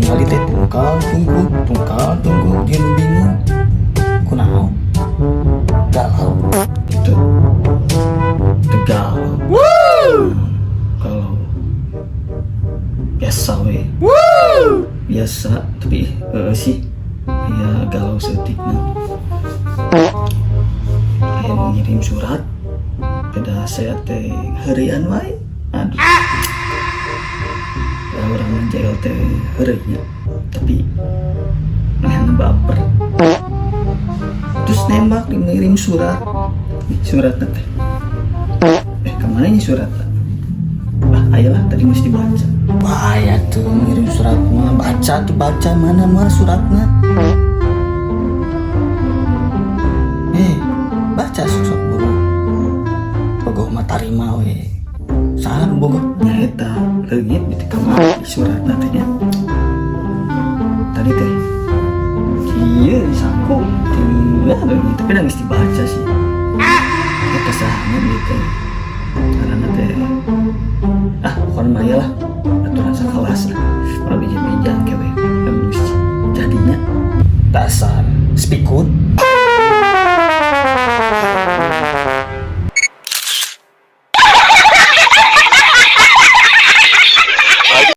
Tinggal teh tungkal tungkul, tungkal tungkul, dia nu bingung. Kunaon? Galau. Itu tegal. Kalau biasa we. Biasa, tapi sih ya galau saeutikna. Aya nu ngirim surat pada saya teh heureyan wae. Aduh. Ya, urang mah jahil teh heureuy nya. Tapi manehna baper. Terus nembak, ngirim surat. Nih, suratnya teh. Eh, kemana ini suratnya? Ah, ayolah, tadi mesti dibaca. Bahaya tuh ngirim surat mah, baca tuh, baca mana mah suratnya. Eh, baca sok-sok buru. Bogoh mah tarima we. Saha nu bogoh? Nya eta leungit di kamar di suratna teh nya. Tadi teh kieu di saku tinggal leungit, tapi dah geus dibaca sih. Eta sahanya ieu teh. Ngaranna teh, ah, pokoknya mah lah, aturan sakelas lah, kalau beja-beja kewe geus jadinya dasar sepikut.